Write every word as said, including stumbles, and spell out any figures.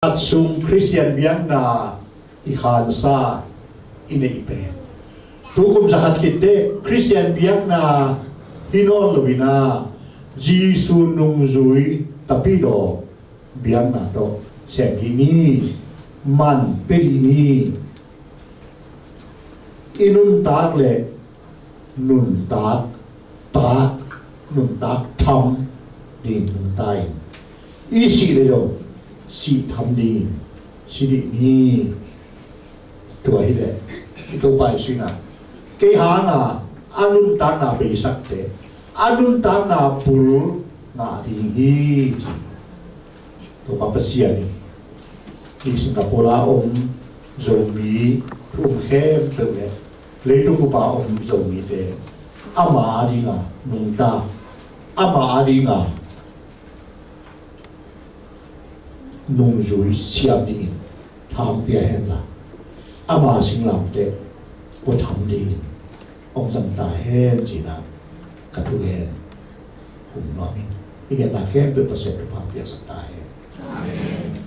Khat sung Khristian biakna i khansa i neih pen, tu kum zakhat khit teh Khristian biakna hi nawn lo-in ah Jesu nungzui tapidaw biakna tawh sem dih ni. Man pia dih ni. I nuntak le nuntak, tak, nuntak tham ding nuntak in, i sih le zong sih tham dingin si dih ni. Tua hileh i Topa Jesu in ah kei hanga a nuntakna beisakte a nuntakna bul ngah ding hi, ci. Topa Pasian in hi Singapore a om Zomi thu um khempeuh le leitung bup a om Zomite ama adinga nungta, ama adinga nungzui siam dingin thampia henla, ama singlamteh pua tham dingin hong zang ta hen, ci-in ah ka thugen khum nuam ing. I genna khempeuh Pasian thupha piaksak ta hen. Amen.